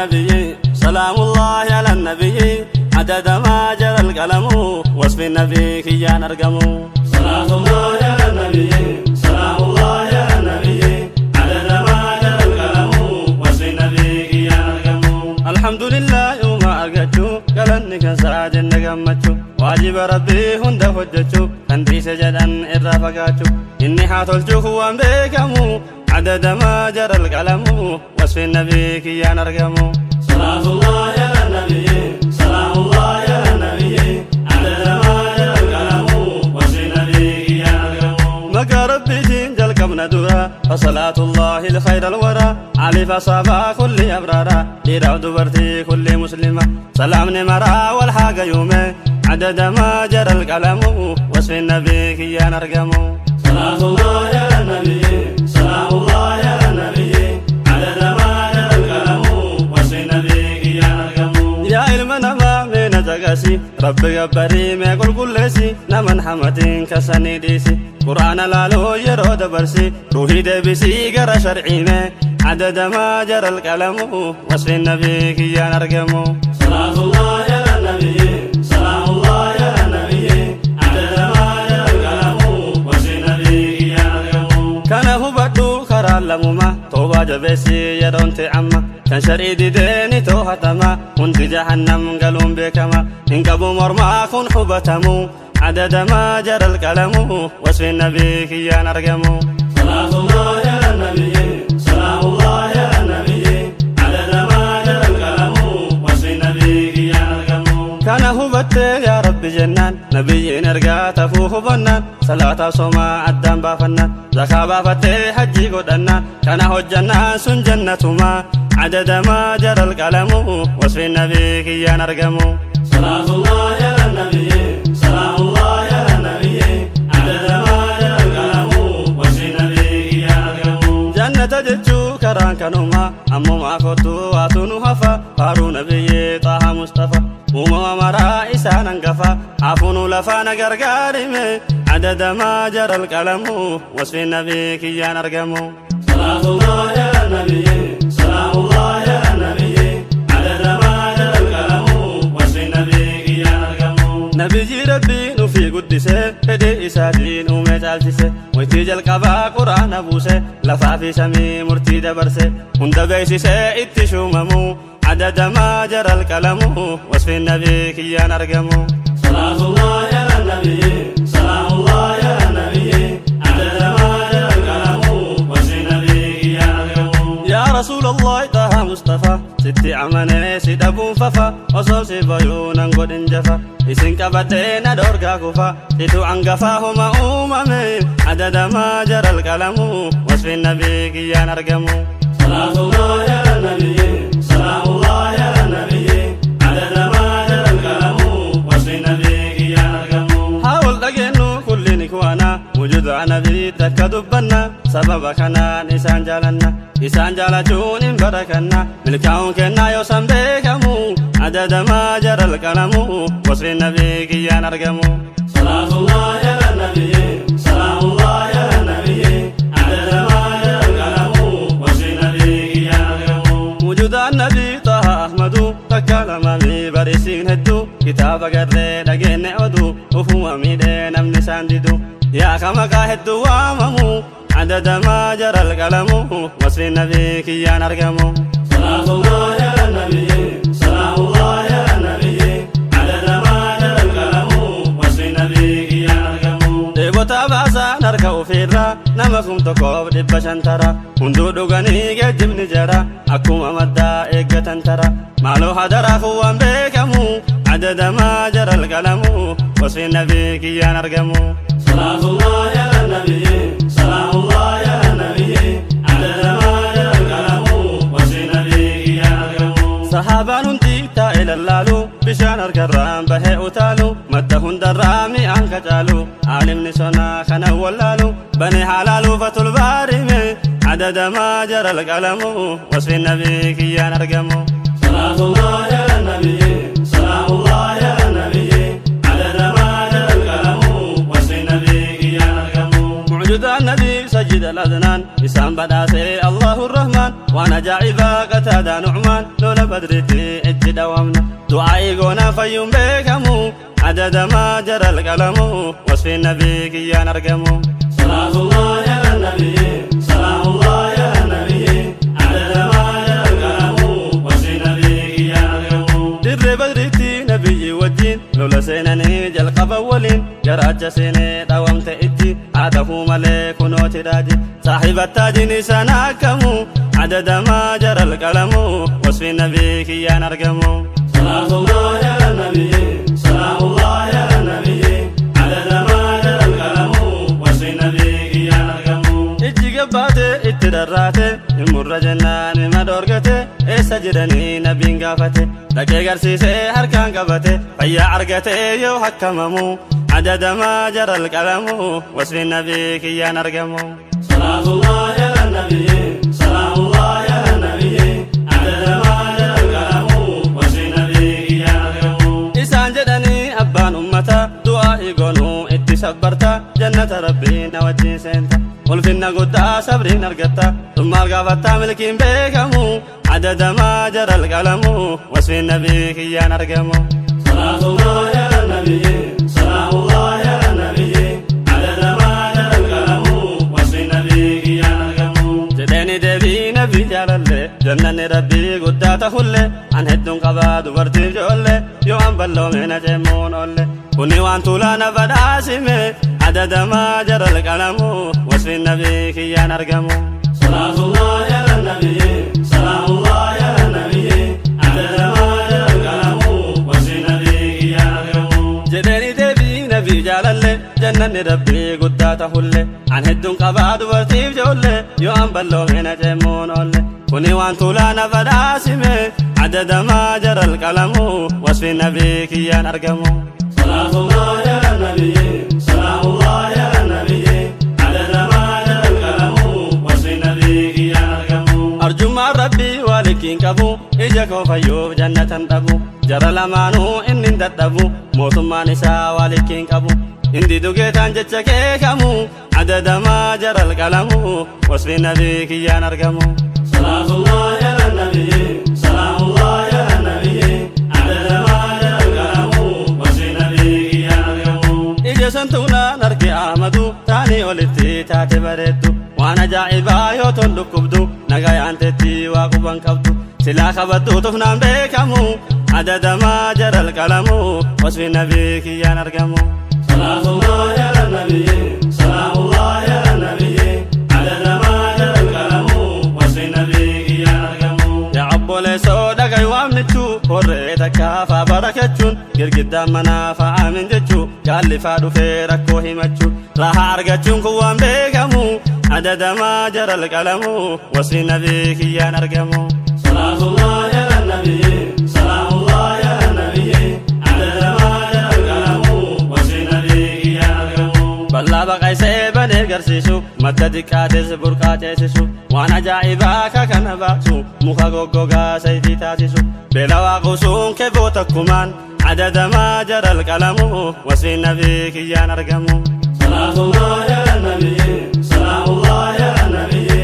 النبي سلام الله على النبي عدد ما جرى القلم وصف النبي كيان أرقمو. صلاة الله على النبي سلام الله على النبي عدد ما جرى القلم وصف النبي كيان أرقمو. الحمد لله يوم أرقتو قلنك سعد نقمتو واجب ربي هند هجتو كندي سجدا إرافقاتو إني حاطلتو هو بكمو عدد ما جرى القلم وصف النبي كيان أرقمو. صلاة الله على النبي سلام الله على النبي عدد ما جرى القلم وصف النبي كيان أرقمو. مكا ربي جنجل كم ندورا فصلاة الله الخير الورى علي فصابا كل أبرارا لرعد برتي كل مسلمة سلام نمرا والحاجة يومي عدد ما جرى القلم وصف النبي كيان أرقمو. صلاة الله على النبي سلام الله على النبي عدد ما جرى القلم وصف النبي كيان أرقمو. يا علمنا ما من تقاسي ربي قبري ما يقول كل سي نمن حمتين كسني ديسي قرآن لالو يرود برسي روحي دبسي قرا شرعي ما عدد ما جرى القلم وصف النبي كيان أرقمو. صلاة الله على النبي سلام الله على النبي عدد ما جرى القلم وصف النبي كيان أرقمو. كان هو بدو خرا لمما توبة جبسي يرون تعمى كان شرعي ديني توهتما كنت جهنم قالون بكما إن قبو مرما كن حبتمو عدد ما جرى القلم وصف النبي كيان أرقمو. صلاة الله على النبي سلام الله على النبي عدد ما جرى القلم وصف النبي كيان أرقمو. كان هو يا رب جنان نبي نرقى تفوه بنان صلاة صوما عدام بافنان زكاة بافتي حجي قدنا كان هو الجنة سن جنتما عدد ما جرى القلم وصف النبي كيان أرقمو. صلاة الله على النبي سلام الله على النبي عدد ما جرى القلم وصف النبي كيان أرقمو. جنة جتشو كران كانوما أمو ما كنتو واتونو هفا فارو نبي طه مصطفى وما مرا إسانا قفا عفونو لفانا قرقارمي عدد ما جرى القلم وصف النبي كيان أرقمو. صلاة الله على النبي سلام الله على النبي عدد ما جرى القلم وصف النبي كيان أرقمو. نبي ربي نفي قدسه هدي إساتين أمي تعالتسه ويتيج القبا قرآن أبوسه لفا في سمي مرتي دبرسه هند بيسسه اتشوممو عدد ما جرى القلم وصف النبي كيان أرقمو. صلاة الله على النبي سلام الله على النبي عدد ما جرى القلم وصف النبي كيان أرقمو. يا رسول الله طه مصطفى ستي عمني سيد أبو ففا وصوصي بيونا قد انجفا إسن كبتين دورقا كفا تتو عن قفاهما أممي عدد ما جرى القلم وصف النبي كيان أرقمو. صلاة الله على النبي سلام الله على النبي عدد ما جرى القلم وصف النبي كيان أرقمو. حاول دقينو كل نكوانا وجود نبي تكدبنا سبب كنا نسان جالنا إسان جالتون بركنا ملكاون كنا يوسم بكمو عدد ما جرى القلم وصف النبي كيان أرقمو. صلاة الله على النبي سلام الله على النبي عدد ما جرى القلم وصف النبي كيان أرقمو. وجود النبي طه أحمد تكلم لي بريسين هدو كتاب قرر دقين عدو وفو ميدين أمن سانددو يا خمقا هدو واممو عدد ما جرى القلم وصف النبي كيان أرقمو. صلاة الله على النبي سلام الله على النبي عدد ما جرى القلم وصف النبي كيان أرقمو. Dheebota baasaan harka ofiirraa nama kum tokkoof 500 tara hunduu dhuganii geejjibni jara akkuma maddaa eeggatan tara maaloo hadaraa kuwwan beekamu عدد ما جرى القلم وصف النبي كيان أرقمو. صلاة الله على النبي سلام الله على النبي عدد ما جرى القلم وصف النبي كيان أرقمو. صحابان هندي تائل اللالو بشان الكرام بهي أتالو مدهن درامي أنك جالو عالم نسونا خنا ولالو بني حلالو فتل بارمي عدد ما جرى القلم وصف النبي كيان أرقمو. صلاة الله على النبي سلام الله على النبي عدد ما جرى القلم وصف النبي كيان أرقمو. معجز النبي سجد الأذنان إسام بداسي الله الرحمن وانا جاعبا قتادة نعمان لولا Badriitti ijji dhawamna. Du'aa'ii goona fayyuun beekamu, adada maa jara alqalamu, wasfiin nabii kiyyaan argamu. Salaatullahi ala nabiyyi, salaamullahi ala nabiyyi, adada maa jara alqalamu, wasfiin nabii kiyyaan argamu. Dirree Badriitti nabiyyi wajjin lola seenanii jalqaba waliin garaacha seenee dhawamte ijji, haa ta'uu malee kunooti raaji saahibattaajiin isaan akkamu, adada maa jara alqalamu, wasfiin nabii kiyyaan argamu. Salaatullahi ala nabiyyi, salaamullahi ala nabiyyi, adada maa jara alqalamu, wasfiin nabii kiyyaan argamu. Ijji gabbaate itti rarraate himurra jennaan hima dhoorgate, eessa jedhanii nabiin gaafate, dhaqee garsiisee harkaan qabate, fayyaa argate yoo hakkamamu, adada maa jara alqalamu, wasfiin nabii kiyyaan argamu. Salaatullahi ala nabiyyi, salaamullahi ala nabiyyi, adada maa jara alqalamu, wasfiin nabii kiyyaan argamu. Isaan jedhanii abbaan ummata du'aa igoonuu itti sabbarta, jannata rabbii na wajjin seenta, ulfinna guddaa sabriin argatta, dhummaal gaafattaa milkiin beekamu, adada maa jara alqalamu, wasfiin nabii kiyyaan argamu. Salaatullahi ala nabiyyi, salaamullahi ala nabiyyi, adada maa jara alqalamu, wasfiin nabii kiyyaan argamu. Jedheeni deebii nabii jaalalle, jannanni rabbii guddaa tahullee, an hedduun qabaa dubartiif ijoollee, yoo an balloome na ceemuun oolle, kuni waan tuulaa na badhaasime, adada maa jara alqalamu, wasfiin nabii kiyyaan argamu. Salaatullahi ala nabiyyi, salaamullahi ala nabiyyi, adada maa jara alqalamu, wasfiin nabii kiyyaan argamu. Jedheeni deebii nabii jaalalle, jannanni rabbii guddaa tahullee, an hedduun qabaa dubartiif ijoollee, yoo an balloome na ceemuun oolle, kuni waan tuulaa na badhaasime, adada maa jara alqalamu, wasfiin nabii kiyyaan argamu. Salaatullahi ala nabiyyi, salaamullahi ala nabiyyi, adada maa jara alqalamu, wasfiin nabii kiyyaan argamu. Arjummaan rabbii waalikiin qabu, ija koo fayyuuf jannatan dhabu, jara lamaanuu inni hin dadhabu, mootummaan isaa waalikiin qabu, hindi dugeetaan jecha keekamu, adada maa jara alqalamu, wasfiin nabii kiyyaan argamu. Salaatullahi ala nabiyyi, salaamullahi ala nabiyyi, adada maa jara alqalamu, wasfiin nabii kiyyaan argamu. Ija santuunaan arge Ahmadu taanii olitti taate bareeddu, waan ajaa'ibaa yoo ton dhukkubdu, nagayaan teetti waa quban qabdu, silaa qabaddu tufnaan beekamu, adada maa jara alqalamu, wasfiin nabii kiyyaan argamu. Salaatullahi ala nabiyyi, salaamullahi ala nabiyyi, adada maa jara alqalamu, wasfiin nabii kiyyaan argamu. Yaa obboleessoo dhaga'i waamnichu, horree takkaa faa barakachuun, girgiddaan manaa faa amin jechuu, gaalli faa dhufee rakkoo himachuu, rahaa argachuun kun waan beekamu, adada maa jara alqalamu, wasfiin nabii kiyyaan argamu. Salaatullahi ala nabiyyi, salaamullahi ala nabiyyi, adada maa jara alqalamu, wasfiin nabii kiyyaan argamu. Bal'aa baqaysee banee garsiisu, madda xiqqaates burqaa ceesisu, waan ajaa'ibaa ka kana baasu, muka goggogaa sayfii taasisu, beela waaqu sun keboo takkumaan, adada maa jara alqalamu, wasfiin nabii kiyyaan argamu. Salaatullahi ala nabiyyi, salaamullahi ala nabiyyi,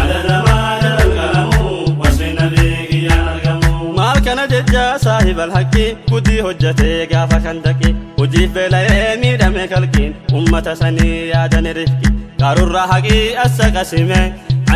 adada maa jara alqalamu, wasfiin nabii kiyyaan argamu. Maal kana jecha saahibal haqqi guddii hojjatee gaafa kan daqi, hojiif beela'ee miidhame kalqiin, ummata sanii yaadani rifqi, qaarurraa haqii assa qasime,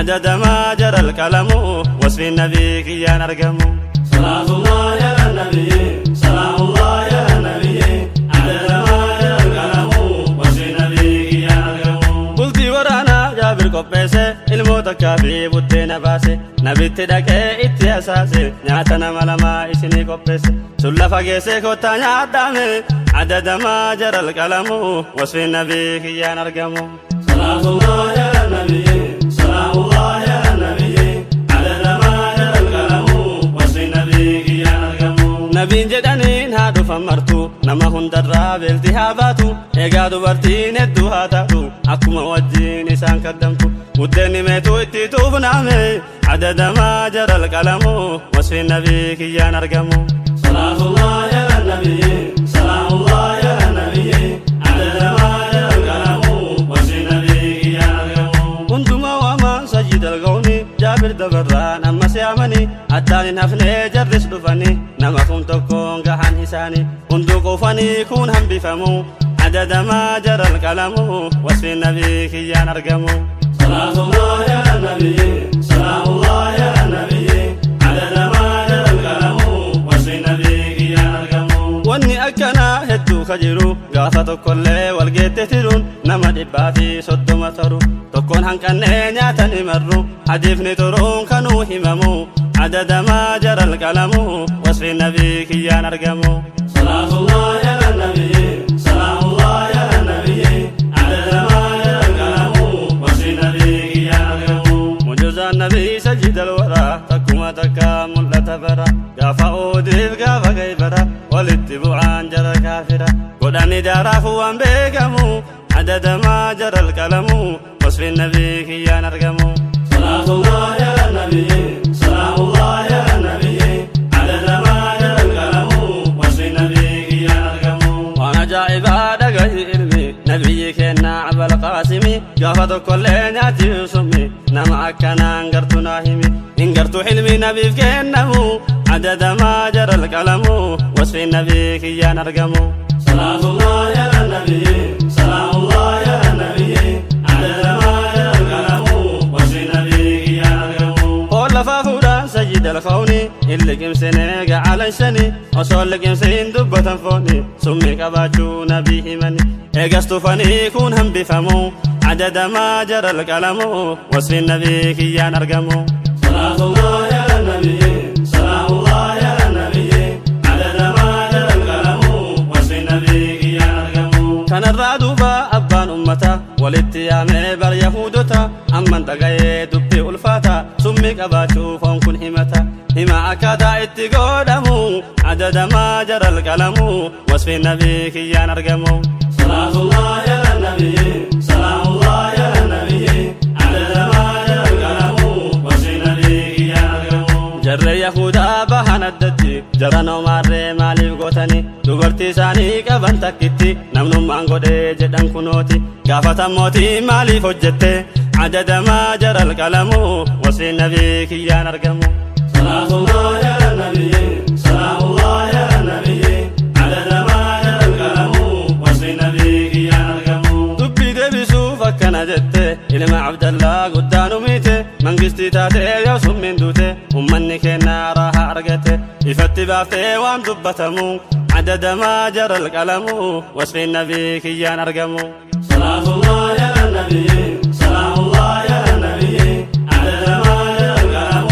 adada maa jara alqalamu, wasfiin nabii kiyyaan argamu. Salaatullahi ala nabiyyi, salaamullahi ala nabiyyi, adada maa jara alqalamu, wasfiin nabii kiyyaan argamu. Bultii waraanaa Jaabir qopheesse, ilmoo takkaa fi buddeena baase, nabitti dhaqee itti hasaase, nyaata nama lamaa isinii qopheesse, sun lafa geessee kottaa nyaadhaame, adada maa jara alqalamu, wasfiin nabii kiyyaan argamu. Salaatullahi ala nabiyyi, salaamullahi ala nabiyyi, adada maa jara alqalamu, wasfiin nabii kiyyaan argamu. Nabiin jedhaniin haa dhufan martu, nama hundarraa beelti haa baatu, egaa dubartiin hedduu haa taatu, akkuma wajjin isaan kaddamtu, buddeenni meetuu itti tuufnaame, adada maa jara alqalamu, wasfiin nabii kiyyaan argamu. Salaatullahi ala nabiyyi, salaamullahi ala nabiyyi, adada maa jara alqalamu, wasfiin nabii kiyyaan argamu. Hundumaa waamaan sayyid alqawmi Jaabir dabarraan amma si'amanii, addaan hin hafnee jarri. Quufanii kun hambifamu عدد ما جرى القلم وصف النبي كيان أرقمو. صلاة الله على النبي، سلام الله على النبي، عدد ما جرى القلم وصف النبي كيان أرقمو. Wanni akkanaa hedduu ka jiru gaafa tokkollee walgeette tiruun nama 130 taru tokkoon hanqannee nyaatan himarru hadiifni turuun kanuu himamu عدد ما جرى القلم وصف النبي kiyyaan argamu. صلاة الله على النبي، سلام الله على النبي، عدد ما جرى القلم وصف النبي كيان أرقمو. Mujuzaan nabii سيد الورى takkuma takka mul'ata bara gaafa oodiif gaafa gaybara walitti bu'aan jara kaafira godhani jaaraaf waan beekamu عدد ما جرى القلم وصف النبي kiyyaan argamu. صلاة الله على النبي، سلام الله على النبي، عدد ما جرى القلم وصف النبي كيان أرقمو. Waan ajaa'ibaa dhagahi ilmi nabiyyi kennaa abal qaasimi gaafa tokkollee nyaati summi nama akkanaan gartu naa himi hin gartu xilmi nabiif kennamu عدد ما جرى القلم وصف النبي kiyyaan argamu. صلاة الله على النبي، سلام الله على النبي، عدد ما جرى القلم وصف النبي كيان أرقمو. Foon lafaa fuudhaan سيد الكون hin liqimsine gacalan shani osoo liqimsiin dubbatan fooni summii qabaachuu nabii himani eegas tufanii kun hambifamu عدد ما جرى القلم وصف النبي kiyyaan argamu. صلاة الله على النبي، سلام الله على النبي، عدد ما جرى القلم وصف النبي كيان أرقمو. Kanarraa duuba abbaan ummata walitti yaamee bar yahudota amman dhagayee dubbii ulfaata summii qabaachuu foon kun himata hima akkaataa itti godhamu عدد ما جرى القلم وصف النبي kiyyaan argamu. صلاة الله على النبي، سلام الله على النبي، عدد ما جرى القلم وصف النبي كيان أرقمو. Jarree yahudaa bahan addatti jara noomaarree maaliif gootani dubartii isaanii qaban takkitti namnummaan godhee jedhan kunooti gaafatan mootii maaliif hojjette عدد ما جرى القلم وصف النبي kiyyaan argamu. صلاة الله على النبي، سلام الله على النبي، عدد ما جرى القلم وصف النبي كيان أرقمو. Dubbii deebisuuf akkana jette ilma Abdallaa guddaa nu miite mangistii taatee yoo summiin duute ummanni kennaa raahaa argate ifatti baaftee waan dubbatamu عدد ما جرى القلم وصف النبي kiyyaan argamu. صلاة الله على النبي، سلام الله على النبي، عدد ما جرى القلم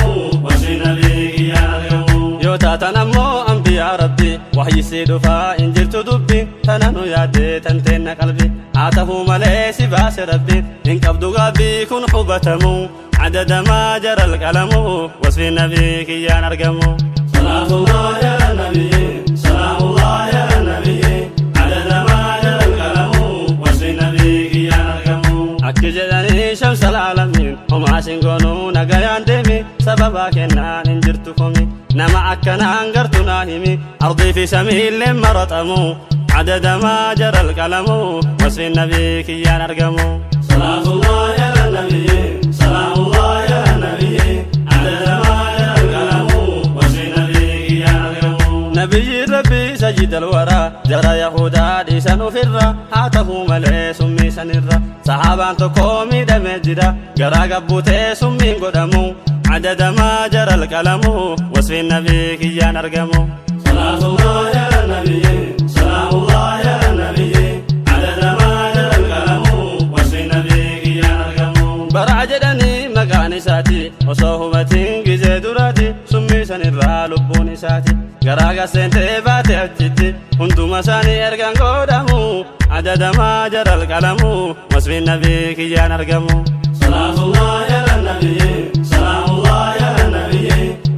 وصف النبي كيان أرقمو. Yoo taatan ammoo ambiyaa rabbi waxyi sii dhufaa hin jirtu dubbi tana nu yaaddee tanteenna qalbi haa tahuu malee si baase rabbi hin qabdu gaabbii kun hubatamu عدد ما جرى القلم وصف النبي kiyyaan argamu. صلاة الله على النبي، سلام الله على النبي، عدد ما جرى القلم وصف النبي كيان أرقمو. Akki jedhanii شمس العالمين homaa singoonuu nagayaan deemi sababaa kennaan hin jirtu komi nama akkanaan gartu naa himi ardii fi samiilleen maraxamu عدد ما جرى القلم وصف النبي kiyyaan argamu. صلاة الله على النبي، سلام الله على النبي، عدد ما جرى القلم وصف النبي كيان أرقمو. Nabiyyi rabbii سيد الورى jara yahudaa dhiisan ofirra haa tahuu malee summii sanirra sahaabaan tokko miidhamee jira garaa gabbuutee summiin godhamu عدد ما جرى القلم وصف النبي kiyyaan argamu. صلاة الله على النبي، سلام الله على النبي، عدد ما جرى القلم وصف النبي كيان أرقمو. Baraa jedhanii maqaan isaati osoo hubatiin gizee duraati summii sanirraa lubbuun isaati garaa gaseentee baate achitti hunduma isaanii ergaan godhamu عدد ما جرى القلم وصف النبي kiyyaan argamu. صلاة الله على النبي، سلام الله على النبي،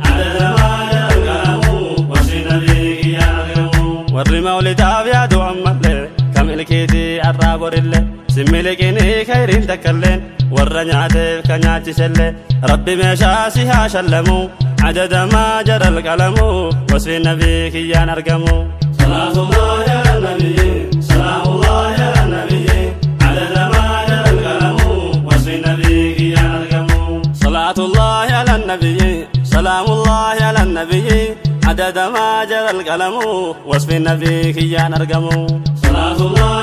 عدد ما جرى القلم وصف النبي كيان أرقمو. Warri mawlidaaf yaadu ammallee kam ilkiitii arraa borillee simmiliqinii khayriin takkalleen warra nyaateef ka nyaachisellee rabbi meeshaa si haa shallamu عدد ما جرى القلم وصف النبي kiyyaan argamu. صلاة الله على النبي، سلام الله على النبي، عدد ما جرى القلم وصف النبي كيان أرقمو. صلاة الله على النبي، سلام الله على النبي. Adada maa jaral qalamu, wasfi nabii kiyyaan argamu. Salaatullah.